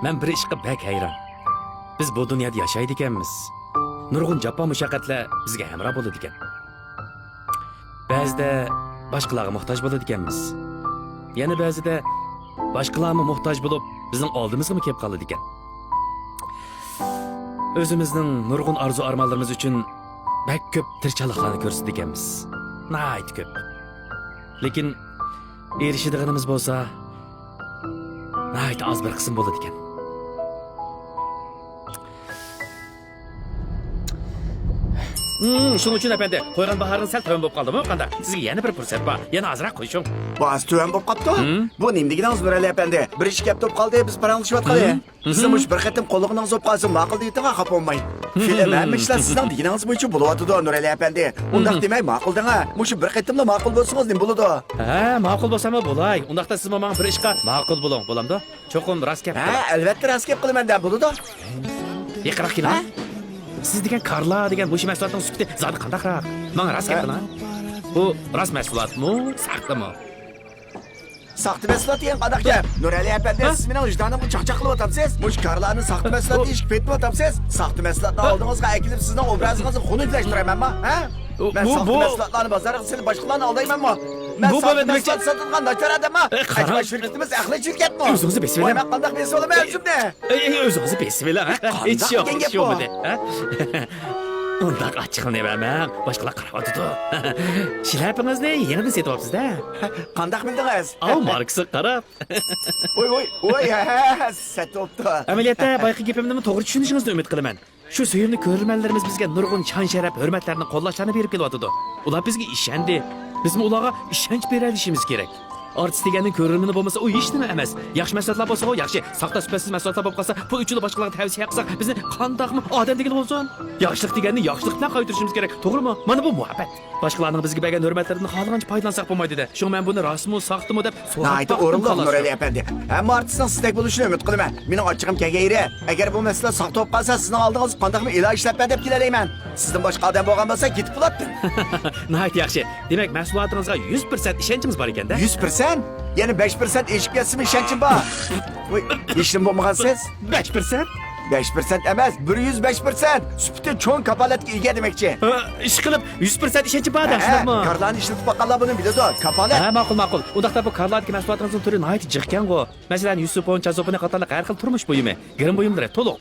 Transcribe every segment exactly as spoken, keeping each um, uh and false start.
مەن بىر ئىشقا بەك ھەيران. بىز بۇ دۇنيادا ياشايدىكەنمىز. نۇرغۇن جاپا مۇشەققەتلەر بىزگە ھەمراھ بولىدىكەن. بەزىدە باشقىلارغا موھتاج بولىدىكەنمىز. يەنە بەزىدە باشقىلارمۇ موھتاج بولۇپ، بىزنىڭ ئالدىمىزغىمۇ كېلىپ قالىدىكەن. ئۆزىمىزنىڭ نۇرغۇن ئارزۇ-ئارمانلىرىمىز ئۈچۈن بەك كۆپ تىرىشچانلىقلارنى كۆرسىتىدىكەنمىز. ناھايىتى كۆپ. لېكىن ئېرىشىدىغىنىمىز بولسا ناھايىتى ئاز بىر قىسىم بولىدىكەن. ھىم، شۇنىڭ ئۈچۈن ئەپەندى، قويغان باھارىڭىز سەل تۆۋەن بولۇپ قالدىمۇ قانداق؟ سىزگە يەنە بىر پۇرسەت بار. يەنە ئازراق قوشۇڭ. باھاسى تۆۋەن بولۇپ قاپتۇ؟ ھىم؟ بۇ نېمە دېگىنىڭىز، نۇرئەلى ئەپەندى؟ بىر ئىش كەپ تۇرۇپ قالدى، بىز پاراڭلىشىۋاتقىلى. ھىم؟ سىزنى مۇشۇ بىر قېتىم قوللىغىنىڭىز بولۇپ قالسۇن، ماقۇل دېيىڭا، خاپا بولماي. فىلىم ھەممە ئىشلار سىزنىڭ دېگىنىڭىز بويىچە بولۇۋاتىدۇ، نۇرئەلى ئەپەندى. ئۇنداق دېمەي، ماقۇل دېڭە. مۇشۇ بىر قېتىملا ماقۇل بولسىڭىز نېمە بولىدۇ؟ ھە، ماقۇل بولساممۇ بولاي. ئۇنداقتا سىزمۇ ماڭا بىر ئىشقا ماقۇل بولۇڭ، بولامدۇ؟ چوقۇم راست گەپ قىلىڭ. ھە، ئەلۋەتتە راست گەپ قىلىمەن دە، بولىدۇ. يېقىنراق كېلىڭ. ھە؟ سىز دېگەن كارلا دېگەن مۇشۇ مەھسۇلاتنىڭ سۈپىتى زادى قانداقراق؟ ماڭا راست گەپ قىلىڭ. بۇ راست مەھسۇلاتمۇ، ساختىمۇ؟ ساختا مەھسۇلات دېگەن قانداق گەپ؟ نۇرئەلى ئەپەندى، سىز مېنىڭ ۋىجدانىمغا چاقچاق قىلىۋاتامسىز؟ مۇشۇ كارلانى ساختا مەھسۇلات دېيىشكە پېتىنىۋاتامسىز؟ ساختا مەھسۇلاتنى ئالدىڭىزغا ئەكېلىپ، سىزنىڭ ئوبرازىڭىزنى خۇنۈكلەشتۈرەمەنمۇ؟ ھە؟ مەن ساختا مەھسۇلاتلارنى بازارغا سېلىپ، باشقىلارنى ئالدايمەنمۇ؟ مەن ساختا مەھسۇلات ساتىدىغان ناچار ئادەممۇ؟ ئەي، قاراڭ. شىركىتىمىز ئەخلەت شىركەتمۇ؟ ئۆزىڭىزنى بېسىۋېلىڭ. ۋاي، مەن قانداق بېسىۋالىمەن ئۆزۈمنى؟ ئەي، ئەي، ئۆزىڭىزنى بېسىۋېلىڭ. ئەي، قانداق ھېچ يوق، دېگەن ھېچ گەپ بۇ؟ يوق بۇدى، ھە؟ ئۇنداق ئاچچىقلىنىۋەرمەڭ، باشقىلار قاراۋاتىدۇ. شىلەپىڭىزنى يېڭىدىن سېتىۋاپسىز-دە. قانداق بىلدىڭىز؟ ئاۋۇ ماركىسىغا قاراپ. ۋوي، ۋوي، ۋوي، ھە، ھە، ھە، سەت بوپتۇ. ئەمەلىيەتتە، بايىقى گېپىمنىمۇ توغرا چۈشىنىشىڭىزنى ئۈمىد قىلىمەن. شۇ سۆيۈملۈك كۆرۈرمەنلىرىمىز بىزگە نۇرغۇن شان-شەرەپ، ھۆرمەتلەرنى، قوللاشلارنى بېرىپ كېلىۋاتىدۇ. ئۇلار بىزگە ئىشەندى. بىزمۇ ئۇلارغا ئىشەنچ بېرەلىشىمىز كېرەك. ئارتىس دېگەننىڭ كۆرۈرمىنى بولمىسا، ئۇ ھېچنېمە ئەمەس. ياخشى مەھسۇلاتلار بولسىغۇ ياخشى، ساختا سۈپەتسىز مەھسۇلاتلار بولۇپ قالسا، پۇل ئۈچۈنلا باشقىلارغا تەۋسىيە قىلساق، بىزنى قانداقمۇ ئادەم دېگىلى بولسۇن؟ ياخشىلىق دېگەننى ياخشىلىق بىلەن قايتۇرۇشىمىز كېرەك، توغرىمۇ؟ مانا بۇ مۇھەببەت. باشقىلارنىڭ بىزگە بەرگەن ھۆرمەتلىرىدىن خالىغانچە پايدىلانساق بولمايدۇ-دە. شۇڭا مەن بۇنى راستمۇ، ساختىمۇ دەپ سوراپ باقتىم، خالاس. ناھايىتى ئورۇنلۇق، نۇرئەلى ئەپەندى. ھەممە ئارتىسنىڭ سىزدەك بولۇشىنى ئۈمىد قىلىمەن. مېنىڭ ئاچچىقىم كەلگەيرى، ئەگەر بۇ مەھسۇلات ساختا بولۇپ قالسا، سىزنىڭ ئالدىڭىزغا قانداقمۇ ئىلاج ئىشلەپ بەر دەپ كېلەلەيمەن. سىزدىن باشقا ئادەم بولغان بولسا، كېتىپ بولاتتىم. ناھايىتى ياخشى. دېمەك، مەھسۇلاتىڭىزغا يۈز پىرسەنت ئىشەنچىڭىز بار ئەكەن-دە؟ يۈز پىرسەنت؟ يەنە بەش پىرسەنت ئېشىپ كەتسىمۇ ئىشەنچىم بار. ۋوي، ھېچنېمە بولمىغانسىز؟ بەش پىرسەنت؟ بەش پىرسەنت ئەمەس، بىر يۈز بەش پىرسەنت. سۈپىتى چوڭ كاپالەتكە ئىگە دېمەكچى. ھە، ئىشقىلىپ، يۈز پىرسەنت ئىشەنچىم بار-دە، ھە، شۇنداقمۇ؟ كارلارنى ئىشلىتىپ باققانلار بۇنى بىلىدۇ، كاپالەت. ھە، ماقۇل، ماقۇل. ئۇنداقتا بۇ كارلاردىكى مەھسۇلاتىڭىزنىڭ تۈرى ناھايىتى جىقكەنغۇ. مەسىلەن، يۈسۈپۇن، چازوپىنى قاتارلىق ھەر خىل تۇرمۇش بۇيۇمى، گىرىم بۇيۇملىرى تولۇق.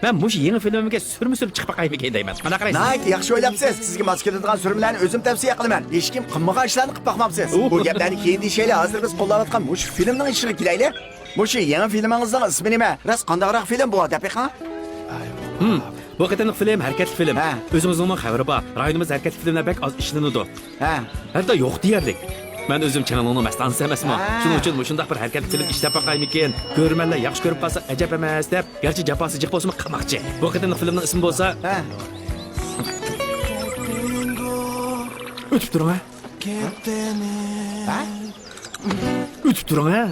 مەن مۇشۇ يېڭى فىلىمىمگە سۈرمە سۈرۈپ چىقىپ باقايمىكىن دەيمەن. قانداق قارايسىز؟ ناھايىتى ياخشى ئويلاپسىز. سىزگە ماس كېلىدىغان سۈرمىلەرنى ئۆزۈم تەۋسىيە قىلىمەن. ھېچكىم قىلمىغان ئىشلارنى قىلىپ باقمامسىز. ئۇ. بۇ گەپلەرنى كېيىن دېيىشەيلى، ھازىر بىز قوللاۋاتقان مۇشۇ فىلىمنىڭ ئىشىغا كېلەيلى. مۇشۇ يېڭى فىلىمىڭىزنىڭ ئىسمى نېمە؟ راست قانداقراق فىلىم بۇ، دەپ بېقىڭ. ھىم، بۇ قېتىملىق فىلىم ھەرىكەتلىك فىلىم. ھە. ئۆزىڭىزنىڭمۇ خەۋىرى بار. رايونىمىزدا ھەرىكەتلىك فىلىملەر بەك ئاز ئىشلىنىدۇ. ھە. ھەتتا يوق دېيەرلىك. مەن ئۆزۈم چېنېلنىڭ مەستانىسى ئەمەسمۇ. ھە. شۇنىڭ ئۈچۈن مۇشۇنداق بىر ھەرىكەتلىك فىلىم ئىشلەپ باقايمىكىن، كۆرۈرمەنلەر ياخشى كۆرۈپ قالسا ئەجەب ئەمەس دەپ، گەرچە جاپاسى جىق بولسىمۇ قىلماقچى. بۇ قېتىملىق فىلىمنىڭ ئىسمى بولسا، ھە. ئۆتۈپ تۇرۇڭ ھە. ھە؟ ئۆتۈپ تۇرۇڭ ھە.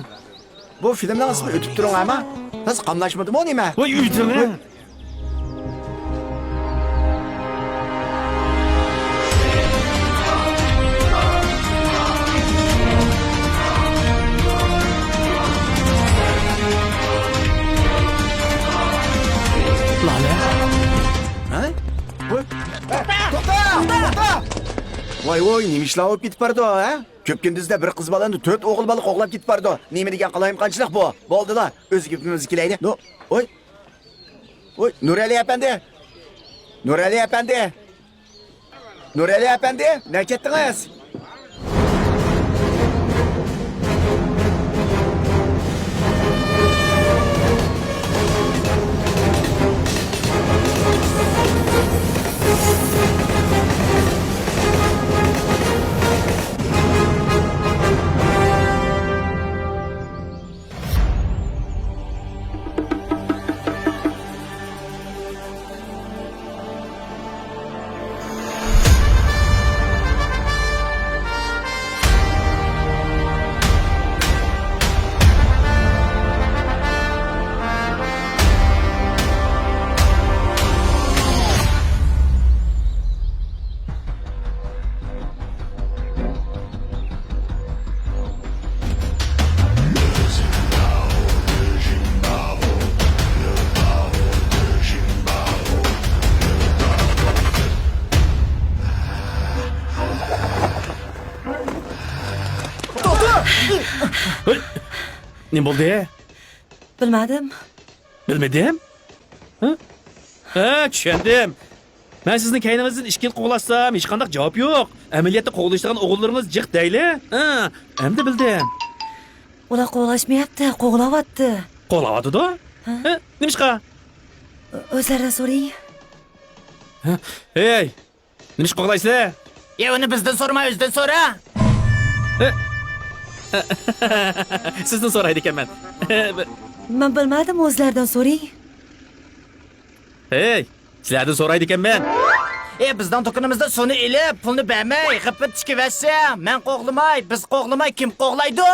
بۇ فىلىمنىڭ ئىسمى ئۆتۈپ تۇرۇڭ ھەمە؟ تازا قاملاشمىدىمۇ نېمە؟ ۋاي ئۆتۈرۈڭ ھە. لالە. ھە؟ ۋاي. توختا! توختا! ۋاي ۋاي، نېمە ئىشلار بولۇپ كېتىپ بارىدۇ ھە؟ كۆپ كۈندۈزدە بىر قىز بالىنى تۆت ئوغۇل بالا قوغلاپ كېتىپ بارىدۇ. نېمە دېگەن قالايمىقانچىلىق بۇ؟ بولدىلا، ئۆز گېپىمىزگە كېلەيلى. نو، ئوي. ئوي، نۇرئەلى ئەپەندى! نۇرئەلى ئەپەندى! نۇرئەلى ئەپەندى، نەگە كەتتىڭىز؟ ھەي! نېمە بولدى؟ بىلمەدىم. بىلمىدىم؟ ھە؟ ھە، چۈشەندىم. مەن سىزنىڭ كەينىڭىزدىن ئىككى يىل قوغلاشسام، ھېچقانداق جاۋاب يوق. ئەمەلىيەتتە قوغلىشىدىغان ئوغۇللىرىڭىز جىق دەيلى. ھە، ئەمدى بىلدىم. ئۇلار قوغلاشمىيەتتى، قوغلاۋاتتى. قوغلاۋاتىدۇ؟ ھە؟ ھە، نېمىشقا؟ ئۆزلەردىن سورىيىڭ. ھە؟ ھەي! نېمىشقا قوغلايسىلەر؟ يا، ئۇنى بىزدىن سورىما، ئۆزىدىن سورا. ھە؟ سىزدىن سورايدىكەنمەن. مەن بىلمەدىم، ئۆزلەردىن سورىيىڭ. ھەي! سىلەردىن سورايدىكەنمەن. ئى، بىزنىڭ دۇكىنىمىزدا سۇنى ئېلىپ، پۇلنى بەرمەي، غىپپىدە تىكىۋەتسە، مەن قوغلىماي، بىز قوغلىماي، كىم قوغلايدۇ؟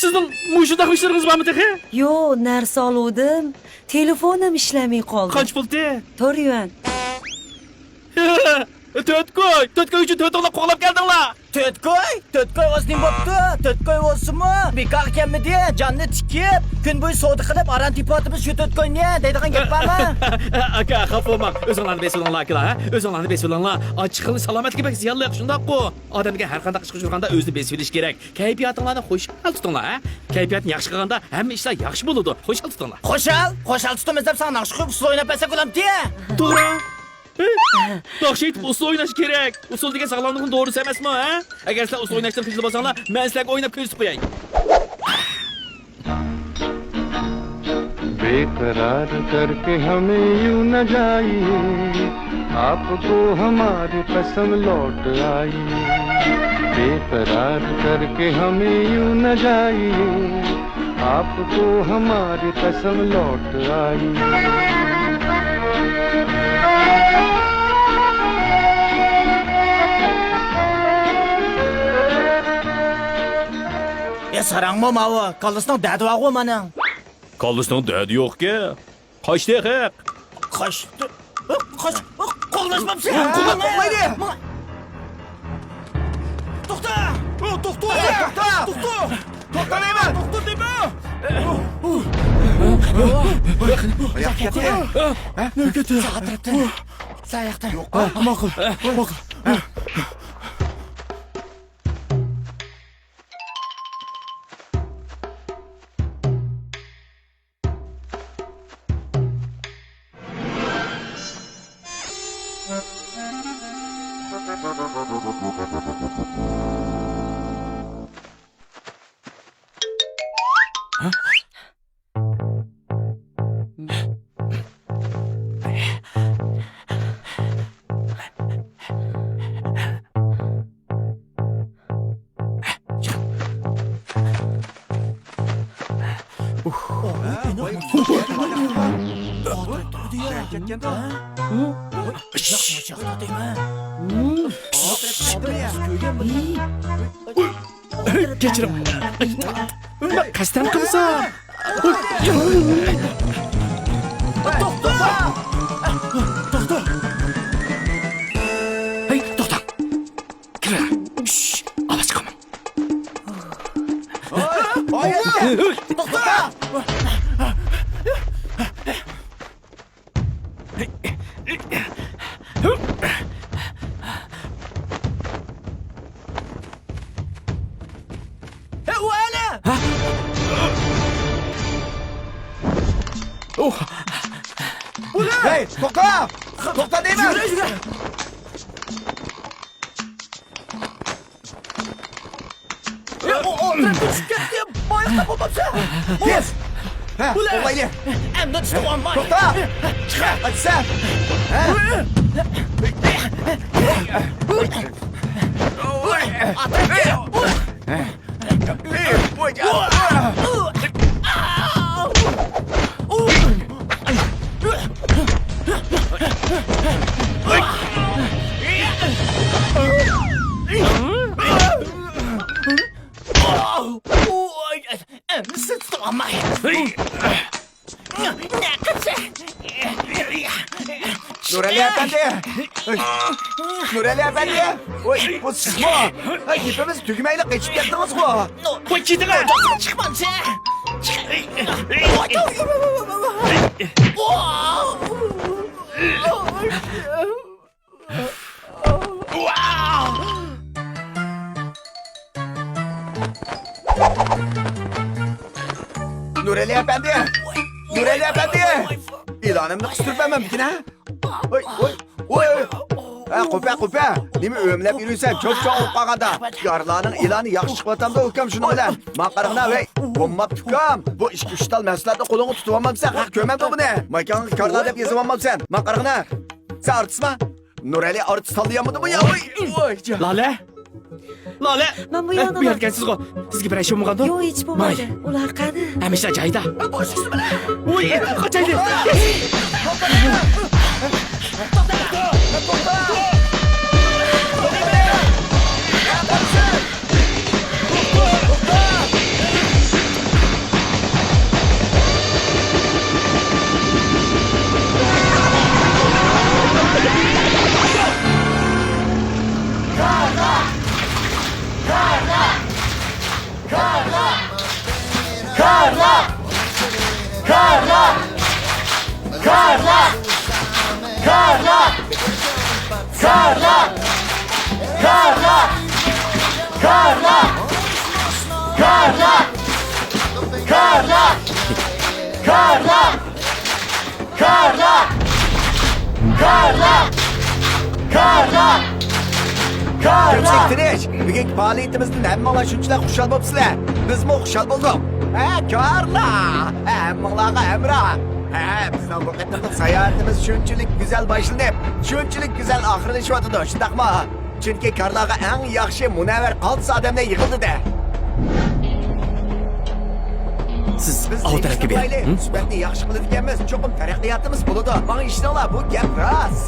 سىزنىڭ مۇشۇنداق ئىشلىرىڭىز بارمۇ تېخى؟ يو، نەرسە ئالىدىم. تېلېفونۇم ئىشلەمەي قالدى. قانچە پۇلتى؟ تۆت يۈەن. تۆت كوي! تۆت كوي ئۈچۈن تۆتۈڭلار قوغلاپ كەلدىڭلار! تۆت كوي؟ تۆت كوي بولسا نېمە بوپتۇ؟ تۆت كوي بولسىمۇ بىكارغا كەلمىدى، جاننى تىكىپ، كۈن بويى سودا قىلىپ، ئاران تېپىۋاتىمىز شۇ تۆت كوينى دەيدىغان گەپ بارمۇ؟ ئاكا، خاپا بولماڭ، ئۆزۈڭلارنى بېسىۋېلىڭلار، ئاكىلار، ھە؟ ئۆزۈڭلارنى بېسىۋېلىڭلار. ئاچچىقىنى سالامەتلىككە بەك زىيانلىق، شۇنداققۇ؟ ئادەمگە ھەر قانداق ئىشقا ئۇچرىغاندا ئۆزىنى بېسىۋېلىش كېرەك. كەيپىياتىڭلارنى خۇشال تۇتۇڭلار، ھە؟ كەيپىياتنى ياخشى قىلغاندا ھەممە ئىشلار ياخشى بولىدۇ. خۇشال تۇتۇڭلار. خۇشال؟ خۇشال تۇتىمىز دەپ ساڭا ناخشا قويۇپ ئۇسسۇل ئويناپ بەرسەك بولامتى؟ توغرا. ھە؟ ناخشا ئېيتىپ ئۇسسۇل ئويناش كېرەك. ئۇسسۇل دېگەن ساغلاملىقنىڭ دورىسى ئەمەسمۇ، ھە؟ ئەگەر سىلەر ئۇسسۇل ئويناشتىن خىجىل بولساڭلار، مەن سىلەرگە ئويناپ كۆرسىتىپ قوياي. بے قرار کر کے ہمیں یوں نہ جائیے، آپ کو ہماری قسم لوٹ آئیے۔ بے قرار کر کے ہمیں یوں نہ جائیے، آپ کو ہماری قسم لوٹ آئیے۔ ئە، ساراڭمۇ ماۋۇ؟ كاللىسىنىڭ دەردى بارغۇ مانا. كاللىسىنىڭ دەردى يوقكەن. قاچتى خەق. قاچتى. قاچ. قوغلاشمامسەن؟ قوغلاپ بولمايدۇ. توختا! توختا! توختا! توختا! توختا دەيمەن! توختا دەيمەن! ئاياق كەتتى. نېمە كەتتى؟ ساياقتا. يوق. ماقۇل. ماقۇل. كەچۈرۈڭ. قەستەن قىلسا. توختا! توختا! ھەي، توختا! كىر. شش، ئاۋاز چىقارماڭ. توختا! ھە، ئۇ ئەنە! ھەي، توختا! توختا دەيمەن! يۈرە، يۈرە! ئۇ، ئۇ، تىرەكتىن چۈشۈپ كەتتى. ماياقتا بولمامسەن؟ تېز! ھە، ئۇلە! ئوغلايلى! ئەمدى تۇتۇۋالماي. توختا! چىقار! قاچىسەن! ھە؟ ئاتايدى! ئەمدى سىز تۇتۇۋالماي. نۇرئەلى ئەپەندى! نۇرئەلى ئەپەندى! ۋاي، بۇ سىزمۇ؟ ھەي، گېپىمىز تۈگىمەيلا قېچىپ كەتتىڭىزغۇ؟ ۋاي، كېتىڭە! چىقمامسەن! نۇرئەلى ئەپەندى! نۇرئەلى ئەپەندى! ئىلانىمنى قىستۇرۇپ بەرمەمدىكىن، ھە؟ ۋاي، ۋاي، ۋاي، ۋاي! ھە، قوپە، قوپە! نېمە ئۆمىلەپ يۈرىسەن؟ چوپ-چوڭ بولۇپ قالغاندا. كارلانىڭ ئىلانى ياخشى چىقىۋاتامدۇ، ئۇكام، شۇنىڭ بىلەن؟ ماڭا قارىغىنا، ۋەي! بولماپتۇ، ئۇكام! بۇ ئىككى-ئۈچ تال مەھسۇلاتنى قولۇڭغا تۇتۇۋالمامسەن، خەق كۆرمەمدۇ بۇنى؟ ماكانغا كارلا دەپ يېزىۋالمامسەن؟ ماڭا قارىغىنا! سەن ئارتىسما؟ نۇرئەلى ئارتىس تاللىيالمىدىمۇ يا؟ ۋاي، ۋاي، جان! لالە! لالە! مەن بۇ يەردىمەن. بۇ يەركەنسىزغۇ؟ سىزگە بىرەر ئىش بولمىغاندۇ؟ يوق، ھېچ بولمىدى. ماي. ئۇلار قەدە؟ ھەمىشە جايىدا. ۋۇي، قاچايلى! كارلا! كارلا! كارلا! كارلا! كارلا! كارلا! كارلا! كۆپچىلىك تىنچ! بۈگۈنكى پائالىيىتىمىزدىن ھەممىڭلار شۇنچىلىك خۇشال بوپسىلەر. بىزمۇ خۇشال بولدۇق. ھە، كارلا! ھە، ھەممىڭلارغا ھەمراھ. ھە، بىزنىڭ بۇ قېتىملىق ساياھىتىمىز شۇنچىلىك گۈزەل باشلىنىپ، شۇنچىلىك گۈزەل ئاخىرلىشىۋاتىدۇ، شۇنداقمۇ؟ چۈنكى كارلاغا ئەڭ ياخشى مۇنەۋۋەر ئالتە ئادەملەر يىغىلدى-دە. سىز ئاۋۇ تەرەپكە بېرىڭ. ھىم؟ سۈپەتنى ياخشى قىلىدىكەنمىز، چوقۇم تەرەققىياتىمىز بولىدۇ. ماڭا ئىشىنىڭلار، بۇ گەپ راست.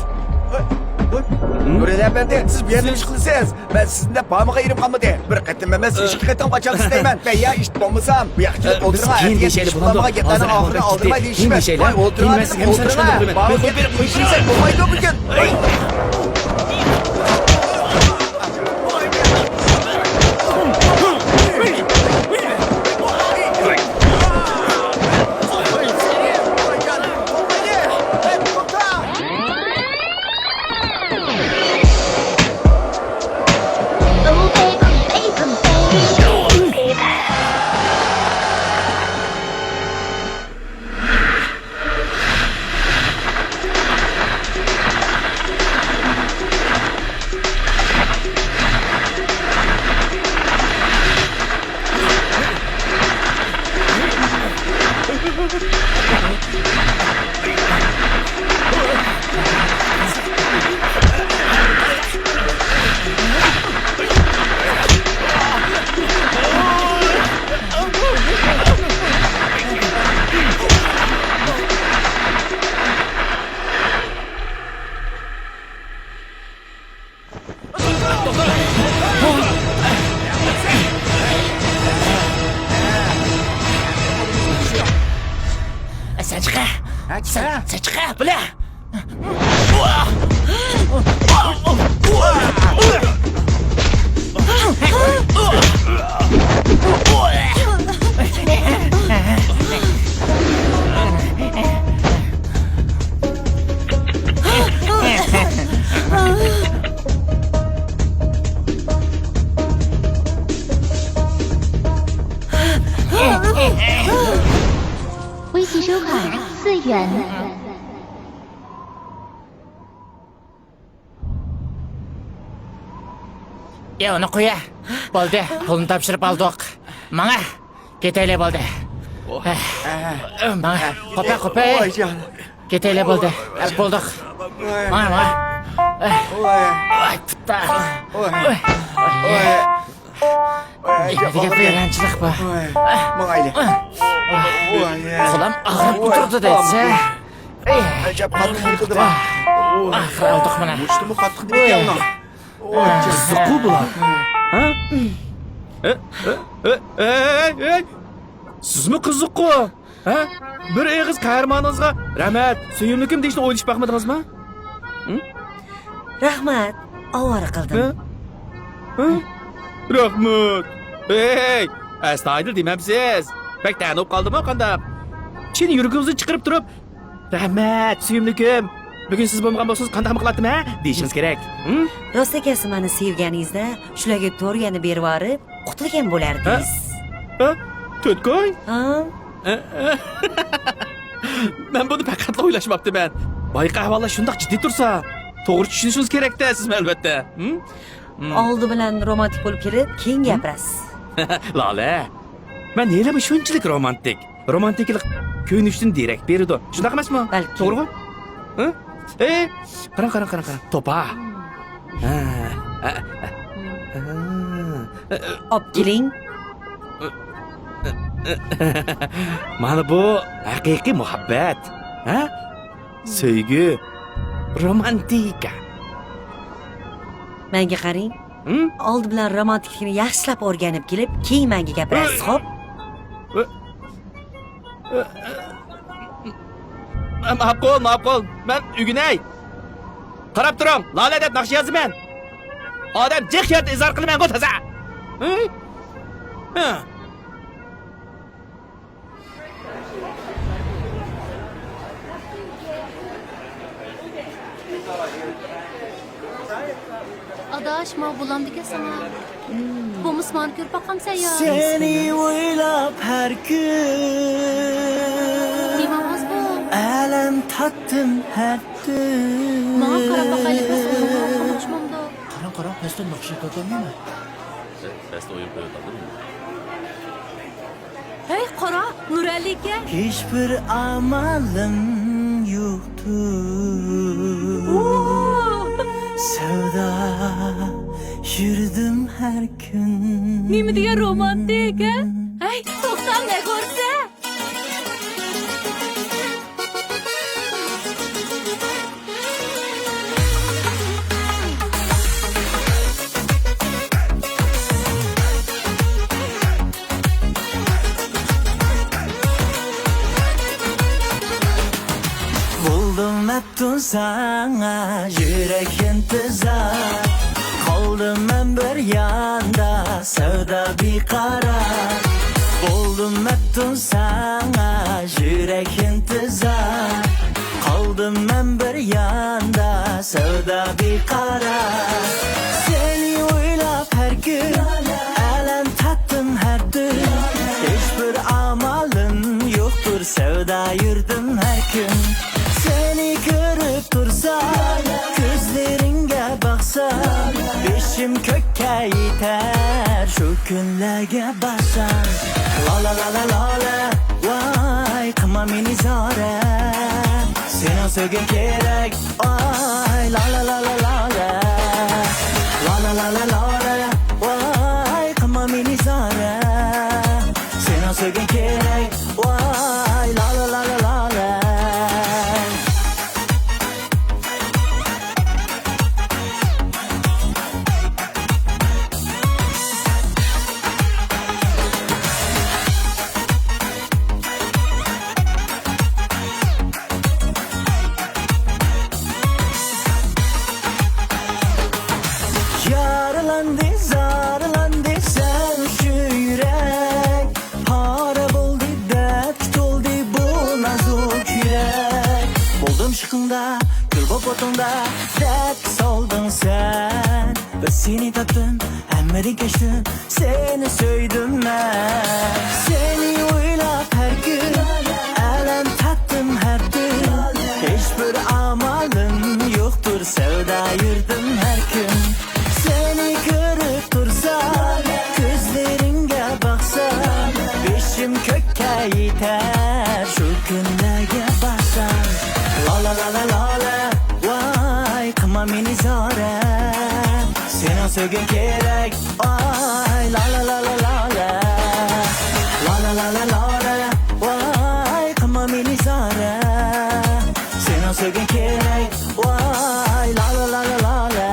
ھىم؟ نۇرئەلى ئەپەندى، سىز بۇ يەردە نېمە ئىش قىلىسىز؟ مەن سىزنى دەپ بارمىغان يېرىم قالمىدى. بىر قېتىم ئەمەس، ئىككى قېتىم قاچاقچىلىق قىلىمەن. مەن يا ئىشتە بولمىسام، بۇ ياققا كېلىپ ئولتۇرۇڭ، ئەتىگەن ئىش بولمىغاندا ئىشلىنىپ قالمىغان گەپلەرنىڭ ئاخىرىنى ئالدىرماي دېيىشىمەن. ۋاي، ئولتۇرۇڭ، ئولتۇرۇڭ. بارمۇ بىر قويۇشۇڭ بولمايدۇ بۈگۈن. سەن چىقە! ھە، چىقە! سەن، سەن چىقە، بىلە! يا، ئۇنى قويە. بولدى، پۇلنى تاپشۇرۇپ ئالدۇق. ماڭە. كېتەيلى، بولدى. ماڭە. قوپە، قوپە. ۋاي جان. كېتەيلى، بولدى. بولدۇق. ۋاي. ماڭە، ماڭە. ۋاي. ۋاي، پۇتا. ۋاي. ۋاي. نېمە دېگەن ۋەيرانچىلىق بۇ. ۋاي. ماڭايلى. ۋاي. قولۇم ئاغرىپ تۇرىدۇ دەيسە. ئەجەب قاتتىق يىقىلدىم. ئاخىرى ئالدۇق مانا. مۇشتىمۇ قاتتىق دېمەككەن ئۇنىڭ. قىزىققۇ بۇلار. ھە؟ ئە، ئە، ئە، ئەي، ئەي، ئەي. سىزمۇ قىزىققۇ. ھە؟ بىر ئېغىز قەھرىمانىڭىزغا رەھمەت، سۆيۈملۈكۈم دېيىشنى ئويلىشىپ باقمىدىڭىزمۇ؟ ھە؟ رەھمەت، ئاۋارە قىلدىم. ھە؟ ھە؟ رەھمەت. ھەي، ئەستايىدىل دېمەمسىز؟ بەك تەنە بولۇپ قالدىمۇ قانداق؟ چىن يۈرىكىڭىزنى چىقىرىپ تۇرۇپ، رەھمەت، سۆيۈملۈكۈم. بۈگۈن سىز بولمىغان بولسىڭىز قانداقمۇ قىلاتتىم، ھە؟ دېيىشىڭىز كېرەك. ھىم؟ راست ئەكەنسىز، مانا سۆيگەنىڭىزدە شۇلارغا تور يەنە بېرىۋېرىپ، قۇتۇلغان بولەردىز. ھە؟ ھە؟ تۆتكوي؟ ھا؟ مەن بۇنى پەقەتلا ئويلاشماپتىمەن. بايىقى ئەھۋاللار شۇنداق جىددىي تۇرسا، توغرا چۈشىنىشىڭىز كېرەك-دە سىزمۇ، ئەلۋەتتە. ھىم؟ ھىم. ئالدى بىلەن رومانتىك بولۇپ كېلىپ، كېيىن ھىم؟ گەپلەشسىز. لالە، مەن ھېلىمۇ شۇنچىلىك رومانتىك. رومانتىكىلىق كۆيۈنۈشتىن دېرەك بېرىدۇ. شۇنداق ئەمەسمۇ؟ بەلكىم. توغرىغۇ؟ ھە؟ ئەي، قاراڭ، قاراڭ، قاراڭ، قاراڭ. توپا. ھە، ھە، ھە. ئاپ كېلىڭ. مانا بۇ ھەقىقىي مۇھەببەت. ھە؟ سۆيگۈ. رومانتىكا. مەنگە قاراڭ. ھىم؟ ئالدى بىلەن رومانتىكىنى ياخشىلاپ ئۆگىنىپ كېلىپ، كېيىن مەنگە گەپلەشسىز، خوپ؟ ماقۇل، ماقۇل. مەن ئۆگىنەي. قاراپ تۇرۇڭ، لالە دەپ ناخشا يازىمەن. ئادەم جىق يەردە ئىزھار قىلىمەنغۇ تازا. ھە؟ ھە. ئاداش، ماۋۇ بولامدىكەن ساڭا. بولمىسا ماڭا كۆرۈپ باقامسەن يا؟ سېنى ئويلاپ ھەر كۈن نېمە ئاۋاز بۇ؟ ئەلەم تارتتىم ھەر تۈن. ماڭا قاراپ باقايلى، بىر سورۇنغا ئوخشىمامدۇ؟ قاراڭ، قاراڭ، پەستە ناخشا ئېيتىۋاتامدۇ؟ پەستە ئويۇن قويۇۋاتامدۇ؟ ھەي، قارا، نۇرئەلىكەن. ھېچبىر ئامالىم يوقتۇر. ئوو! سەۋدا يۈردۈم ھەر كۈن. نېمە دېگەن رومانتىك، ھە؟ ھەي، توختاڭ، نەگورسە! بولدۇم مەپتۇن ساڭا يۈرەك ئىنتىزار، قالدىم مەن بىر ياندا سەۋدا بىقارار. بولدۇم مەپتۇن ساڭا يۈرەك ئىنتىزار، قالدىم مەن بىر ياندا سەۋدا بىقارار. سېنى ئويلاپ ھەر كۈن ئەلەم تارتتىم ھەر تۈن، ھېچبىر ئامالىم يوقتۇر، سەۋدا يۈردۈم ھەر كۈن. سېنى كۆرۈپ تۇرسام، كۆزلىرىڭگە باقسام، بېشىم كۆككە يېتەر شۇ كۈنلەرگە بارسام. لالە، لالە، لالە، ۋاي، قىلما مېنى زارە. سېنىڭ سۆيگۈڭ كېرەك، ئاي، لالە، لالە، لالە. لالە، لالە، لالە، ۋاي، قىلما مېنى زارە. سېنىڭ سۆيگۈڭ كېرەك، ۋاي، لالە، لالە، لالە. يارىلاندى، زارىلاندى سەن شۇ يۈرەك. پارە بولدى دەپكە تولدى بۇ نازۇك يۈرەك. بولدۇم ئىشقىڭدا، گۈل بولۇپ ئوتۇڭدا، دەپكە سالدىڭ سەن. بىر سېنى تاپتىم، ھەممىدىن كەچتىم، سېنى سۆيدۈم مەن. سېنى ئويلاپ ھەر كۈن ئەلەم تارتتىم ھەر تۈن. ھېچبىر ئامالىم يوقتۇر، سەۋدا يۈردۈم ھەر كۈن. سېنى كۆرۈپ تۇرسام، كۆزلىرىڭگە باقسام، بېشىم كۆككە يېتەر شۇ كۈنلەرگە بارسام. لالە، لالە، لالە، ۋاي، قىلما مېنى زارە. سېنىڭ سۆيگۈڭ كېرەك، ئاي، لالە، لالە، لالە. لالە، لالە، لالە، ۋاي، قىلما مېنى زارە. سېنىڭ سۆيگۈڭ كېرەك، ۋاي، لالە، لالە، لالە.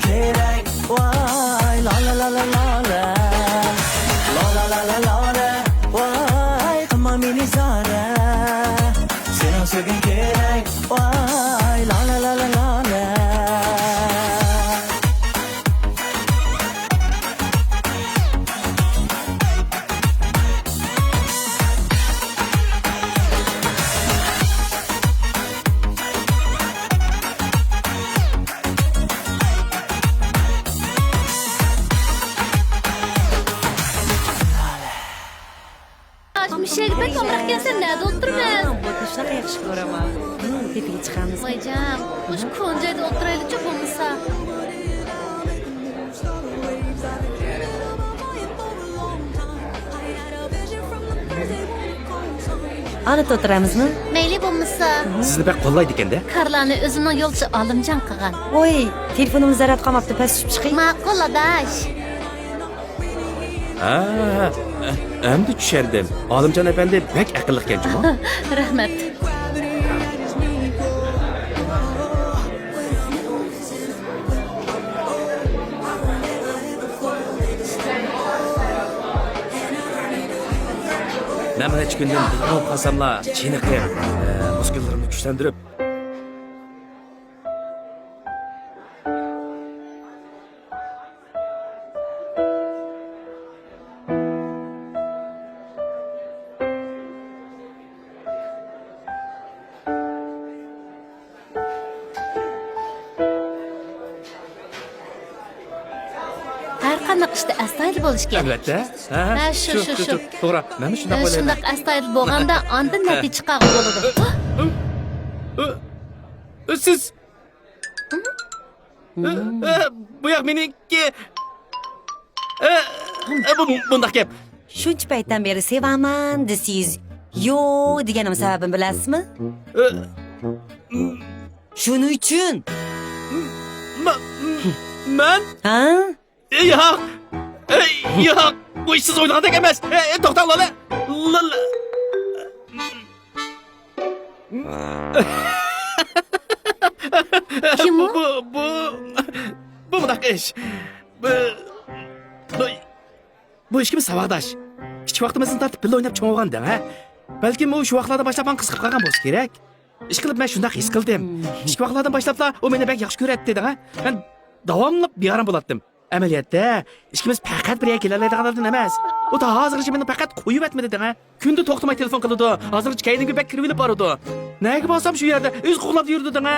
كېرەك، ۋاي، لا، لا، لا، لا، لا، لا. لا، لا، لا، لا، لا، لا. ۋاي، قىلما مېنى زادە. سېنىڭ سۆيگۈڭ كېرەك، ۋاي، لا، لا، لا، لا، لا، لا. مۇشۇ يەرگە بەك ئامراق ئىكەنسەن، نەدە ئولتۇرىمىز؟ بۇ تۇشلاق ياخشى كۆرەمەن. تېپىگە چىقامىز. ۋايجان، مۇشۇ كونا جايدا ئولتۇرايلىچۇ بولمىسا. ئالدىدا ئولتۇرامىزمۇ؟ مەيلى بولمىسا. سىزنى بەك قوللايدىكەن-دە. كارلارنى ئۆزۈمنىڭ يولدىشى ئالىمجان قىلغان. ۋوي، تېلېفونۇمنى زەرەتكە ئالماپتۇ، پەس چۈشۈپ چىقىي. ماقۇل، ئاداش. ھا، ئەمدى چۈشەندىم. ئالىمجان ئەپەندى بەك ئەقىللىقكەن جۇمۇ. رەھمەت. مەن بىر نەچچە كۈندىن بىر قالساملا چېنىقىپ، ئە، مۇسكۇللىرىمنى كۈچلەندۈرۈپ، ھەر قانداق ئىشتا ئەستايىدىل بولۇش كېرەك. ئەلۋەتتە. ھە، ھە، شۇ، شۇ، شۇ، شۇ، شۇ. شۇ. توغرا. مەنمۇ شۇنداق ئە، ئويلايمەن. شۇنداق ئەستايىدىل بولغاندا، ئاندىن نەتىجە چىقارغىلى بولىدۇ. ئە، ئە، ئە، سىز. ئە، ئە، بۇ ياق مېنىڭكى. ئە، ئە، بۇ، بۇنداق گەپ. شۇنچە پەيتتىن بېرى سېۋەمەن دېسىز، يوق دېگەننىڭ سەۋەبىنى بىلەسىزمۇ؟ ئە، شۇنىڭ ئۈچۈن. مە-، مەن؟ ھە؟ ئە، ياق. ئەي، ياق. بۇ ئىش سىز ئويلىغاندەك ئەمەس. ئە، ئە، توختاڭ، لالە. لالە. كىم ئۇ؟ بۇ، بۇ، بۇ، بۇ مۇنداق ئىش. بۇ، بۇ، بۇ ئىككىمىز ساۋاقداش. كىچىك ۋاقتىمىزدىن تارتىپ بىللە ئويناپ چوڭ بولغان دەڭ، ھە؟ بەلكىم ئۇ شۇ ۋاقىتلاردىن باشلاپ ماڭا قىزىقىپ قالغان بولسا كېرەك. ئىشقىلىپ، مەن شۇنداق ھېس قىلدىم. كىچىك ۋاقىتلاردىن باشلاپلا ئۇ مېنى بەك ياخشى كۆرەتتى دەڭ، ھە؟ مەن داۋاملىق بىئارام بولاتتىم. ئەمەلىيەتتە، ئىككىمىز پەقەت بىر يەرگە كېلەلەيدىغان ئادەم ئەمەس. ئۇ تا ھازىرغىچە مېنى پەقەت قويۇۋەتمىدى دەڭە. كۈندە توختىماي تېلېفون قىلىدۇ. ھازىرغىچە كەينىمگە بەك كىرىۋېلىپ بارىدۇ. نەگە بارسام شۇ يەردە ئۆزى قوغلاپ يۈرىدۇ دەڭە.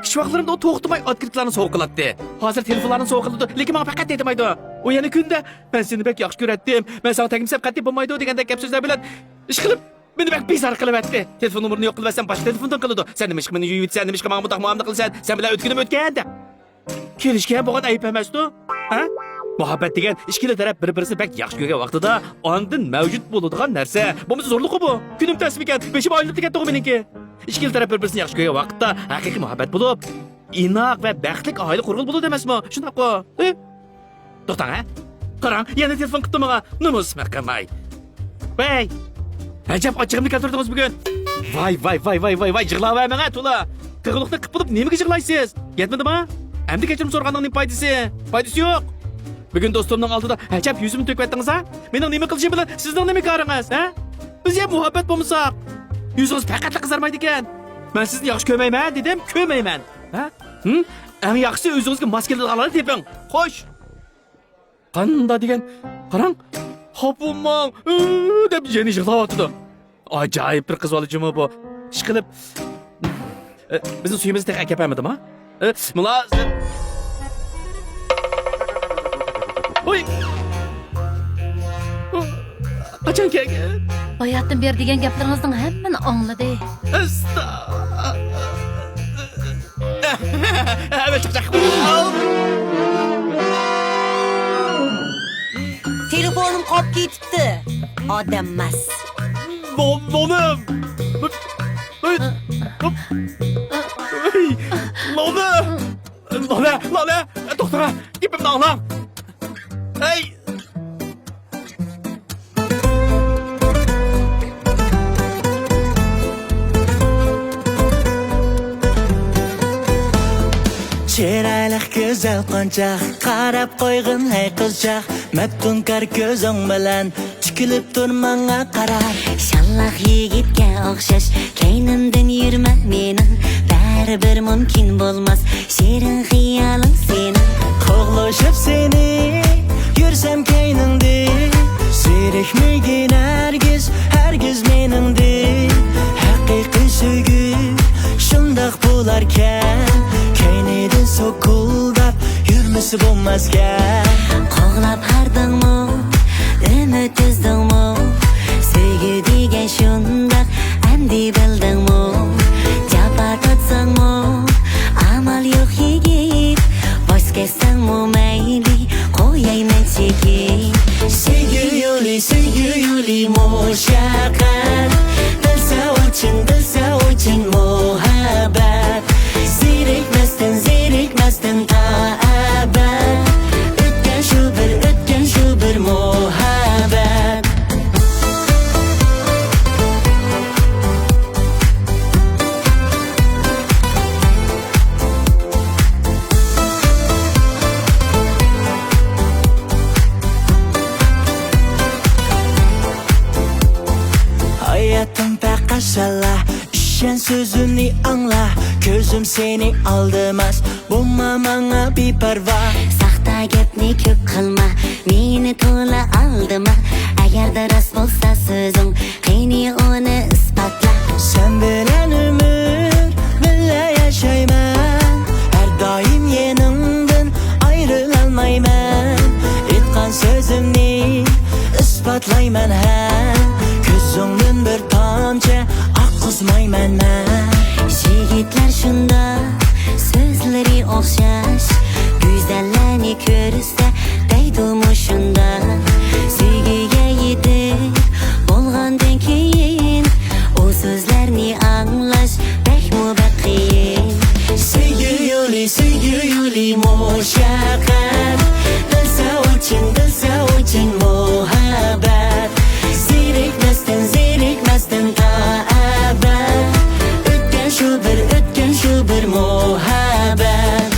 كىچىك ۋاقىتلىرىمدا ئۇ توختىماي ئوتكرىتكىلارنى سوۋغا قىلاتتى. ھازىر تېلېفونلارنى سوۋغا قىلىدۇ، لېكىن ماڭا پەقەت تېتىمايدۇ. ئۇ يەنە كۈندە، مەن سېنى بەك ياخشى كۆرەتتىم، مەن ساڭا تەگمىسەم قەتئىي بولمايدۇ دېگەندەك گەپ سۆزلەر بىلەن ئىشقىلىپ، مېنى بەك بىزار قىلىۋەتتى. تېلېفون نومۇرىنى يوق قىلىۋەتسەم، باشقا تېلېفوندىن قىلىدۇ. سەن نېمىشقا مېنى يۇيۇۋېتىسەن، نېمىشقا ماڭا مۇنداق مۇئامىلە قىلىسەن، سەن بىلەن ئۆتكىنىم ئۆتكەن دەپ. كېلىشكەن بولغان ئەيىب ئەمەستۇ؟ ھە؟ مۇھەببەت دېگەن ئىككىلا تەرەپ بىر-بىرسىنى بەك ياخشى كۆرگەن ۋاقتىدا ئاندىن مەۋجۇت بولىدىغان نەرسە. بولمىسا زورلۇققۇ بۇ. كۈنۈم تەسمىكەن، بېشىم ئايلىنىپ كەتتىغۇ مېنىڭكى. ئىككىلا تەرەپ بىر-بىرسىنى ياخشى كۆرگەن ۋاقىتتا ھەقىقىي مۇھەببەت بولۇپ، ئىناق ۋە بەختلىك ئائىلە قۇرغىلى بولىدۇ ئەمەسمۇ؟ شۇنداققۇ؟ ھە؟ توختاڭ، ھە؟ قاراڭ، يەنە تېلېفون قىپتۇ ماڭا. نومۇس مەقەماي. ۋەي! ئەجەب ئاچچىقىمنى كەلتۈردىڭىز بۈگۈن. ۋاي، ۋاي، ۋاي، ۋاي، ۋاي، ۋاي، يىغلاۋەرمەڭ ھە تولا. قىغىلىقنى قىپ بولۇپ نېمىگە يىغلايسىز؟ يەتمىدىما؟ ئەمدى كەچۈرۈم سورىغاننىڭ نېمە پايدىسى؟ پايدىسى يوق. بۈگۈن دوستۇمنىڭ ئالدىدا ئەجەب يۈزۈمنى تۆكۈۋەتتىڭىز ھە؟ مېنىڭ نېمە قىلىشىم بىلەن سىزنىڭ نېمە كارىڭىز، ھە؟ بىز يا مۇھەببەت بولمىساق؟ يۈزىڭىز پەقەتلا قىزارمايدىكەن. مەن سىزنى ياخشى كۆرمەيمەن دېدىم، كۆرمەيمەن. ھە؟ ھىم؟ ئەڭ ياخشىسى ئۆزىڭىزگە ماس كېلىدىغانلارنى تېپىڭ. خوش. قاندا دېگەن، قاراڭ، خاپا بولماڭ، ئۆ دەپ يەنە يىغلاۋاتىدۇ. ئاجايىپ بىر قىز بالا جۇمۇ بۇ. ئىشقىلىپ، ئە، بىزنىڭ سۈيىمىزنى تېخى ئەكەپ بەرمىدىما؟ ئە، مۇلازىم. ھوي! قاچان كەلگەن؟ باياتتىن بېرى دېگەن گەپلىرىڭىزنىڭ ھەممىنى ئاڭلىدى. ئەستا. ھەممە چاقچاق. تېلېفونۇم قاپ كېتىپتۇ. ئادەم ئەمەس. نو-، نونۇم. نونۇم. لالە، لالە، توختاڭ، گېپىمنى ئاڭلاڭ. ھەي! چىرايلىق گۈزەل قونچاق، قاراپ قويغىن ھەي قىزچاق، مەپتۇنكار كۆزۈڭ بىلەن تىكىلىپ تۇر ماڭا قارا. شاللاق يىگىتكە ئوخشاش كەينىمدىن يۈرمە مېنىڭ، بەرىبىر مۇمكىن بولماس شېرىن خىيالىڭ سېنىڭ. قوغلىشىپ سېنى يۈرسەم كەينىڭدىن، زېرىكمىگىن ھەرگىز، ھەرگىز مېنىڭدىن. ھەقىقىي سۆيگۈ شۇنداق بولاركەن، كەينىدىن سوكۇلداپ يۈرمىسە بولماسكەن. قوغلاپ ھاردىڭمۇ، ئۈمىد ئۈزدۈڭمۇ؟ سۆيگۈ دېگەن شۇنداق، ئەمدى بىلدىڭمۇ؟ جاپا تارتساڭمۇ، ئامال يوق يىگىت، ۋاز كەچسەڭمۇ مەيلى، قويايمەن چېكىپ. سۆيگۈ يولى، سۆيگۈ يولى مۇشەققەت، بىلسە ئۇچۇن، بىلسە ئۇچۇن مۇھەببەت. زېرىكمەستىن، زېرىكمەستىن تا ئەبەد، ئۆتكەن شۇ بىر، ئۆتكەن شۇ بىر مۇھەببەت. ھاياتىم پەقەت سەنلا، ئىشەن سۆزۈمنى ئاڭلا، كۆزۈم سېنى ئالدىماس، بولما ماڭا بىپەرۋا. ساختا گەپنى كۆپ قىلما، مېنى تولا ئالدىما، ئەگەردە راست بولسا سۆزۈڭ، قېنى ئۇنى ئىسپاتلا. سەن بىلەن ئۆمۈر بىللە ياشايمەن، ھەر دائىم يېنىڭدىن ئايرىلالمايمەن. ئېيتقان سۆزۈمنى ئىسپاتلايمەن ھە، كۆزۈڭدىن بىر تامچە ئاققۇزمايمەن مەن. يىگىتلەر شۇنداق، سۆزلىرى ئوخشاش، گۈزەللەرنى كۆرسە دەيدۇ مۇشۇنداق. سۆيگۈگە يېتىپ بولغاندىن كېيىن، ئۇ سۆزلەرنى ئاڭلاش بەكمۇ بەك قىيىن. سۆيگۈ يولى، سۆيگۈ يولى مۇشەققەت، بىلسە ئۇچۇن، بىلسە ئۇچۇن مۇھەببەت. زېرىكمەستىن، زېرىكمەستىن تا ئەبەد، ئۆتكەن شۇ بىر، ئۆتكەن شۇ بىر مۇھەببەت.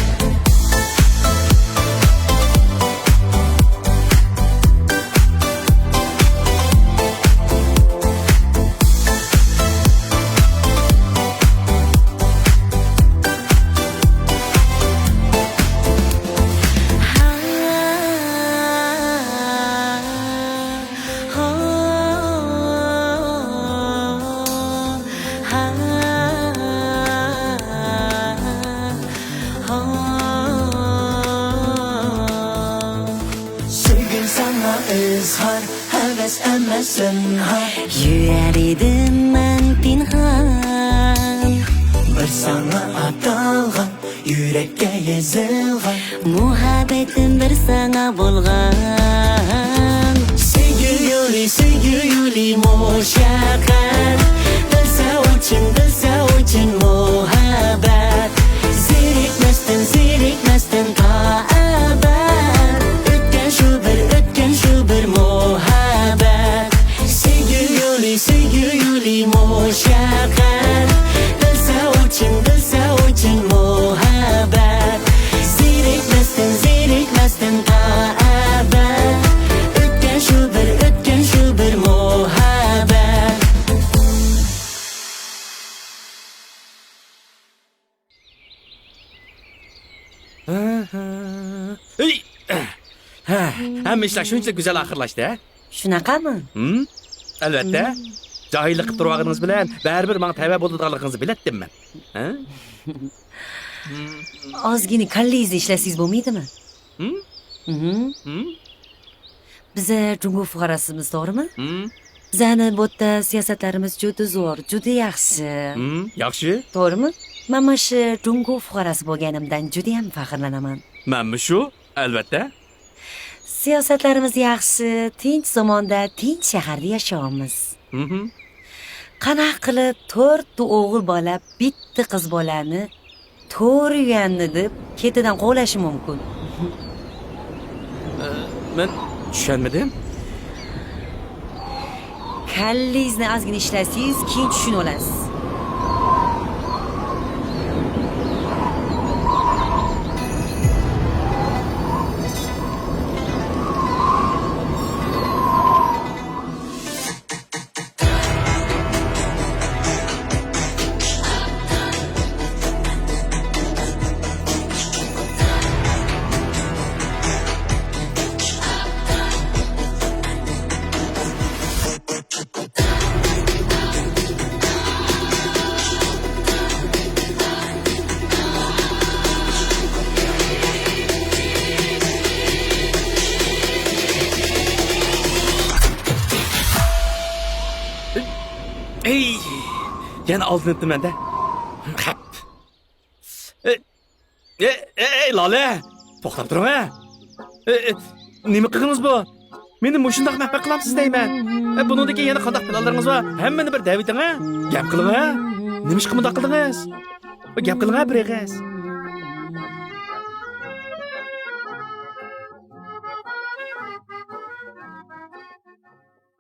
سۆيگۈم ساڭا ئىزھار، ھەۋەس ئەمەس زىنھار. يۈرەر ئىدىم مەن پىنھان، بىر ساڭا ئاتالغان، يۈرەككە يېزىلغان. مۇھەببىتىم بىر ساڭا بولغان. سۆيگۈ يولى، سۆيگۈ يولى مۇشەققەت، بىلسە ئۇچۇن، بىلسە ئۇچۇن مۇھەببەت. زېرىكمەستىن، زېرىكمەستىن تا ئەبەد، ئۆتكەن شۇ بىر، ئۆتكەن شۇ بىر مۇھەببەت. سۆيگۈ يولى، سۆيگۈ يولى مۇشەققەت، بىلسە ئۇچۇن، بىلسە ئۇچۇن مۇھەببەت. زېرىكمەستىن، زېرىكمەستىن تا ئەبەد، ئۆتكەن شۇ بىر، ئۆتكەن شۇ بىر مۇھەببەت. ھەي! ھە، ھەممە ئىشلار شۇنچىلىك گۈزەل ئاخىرلاشتى، ھە؟ شۇناقامۇ؟ ھىم؟ ئەلۋەتتە. جاھىللىق قىلىپ تۇرۇۋالغىنىڭىز بىلەن بەرىبىر ماڭا تەۋە بولىدىغانلىقىڭىزنى بىلەتتىم مەن. ھە؟ ئازغىنە كاللىيىزنى ئىشلەتسىڭىز بولمايدىمۇ؟ ھىم؟ ھىم. ھىم؟ بىز جۇڭگو فۇقاراسىمىز، توغرىمۇ؟ ھىم. بىزنىڭ بۇ يەردە سىياسەتلىرىمىز جۇدا زور، جۇدا ياخشى. ھىم، ياخشى. توغرىمۇ؟ مەن مۇشۇ جۇڭگو فۇقاراسى بولغىنىمدىن جۇدىيەم پەخىرلىنىمەن. مەنمۇ شۇ، ئەلۋەتتە. سىياسەتلىرىمىز ياخشى، تىنچ زاماندا، تىنچ شەھەردە ياشاۋاتىمىز. ھىم. قانداق قىلىپ تۆت ئوغۇل بالا، بىتتە قىز بالىنى توغرا يۆنىلىپ، كېتىدىن قوغلاشى مۇمكىن؟ ئە، مەن چۈشەنمىدىم. كاللىيىزنى ئازغىنە ئىشلەتسىز، كېيىن چۈشىنىۋالىسىز. يەنە ئالدىنىپتىمەن-دە. خەپ. ئەي، ئەي، ئەي، ئەي، لالە! توختاپ تۇرۇڭ، ھە! ئەي، ئەي، نېمە قىلدىڭىز بۇ؟ مېنى مۇشۇنداق مەپە قىلامسىز دەيمەن. ئەي، بۇنىڭدىن كېيىن يەنە قانداق پىلانلىرىڭىز بار؟ ھەممىنى بىر دەۋېتىڭ، ھە! گەپ قىلىڭ، ھە! نېمىشقا مۇنداق قىلدىڭىز؟ گەپ قىلىڭ، ھە، بىر ئېغىز.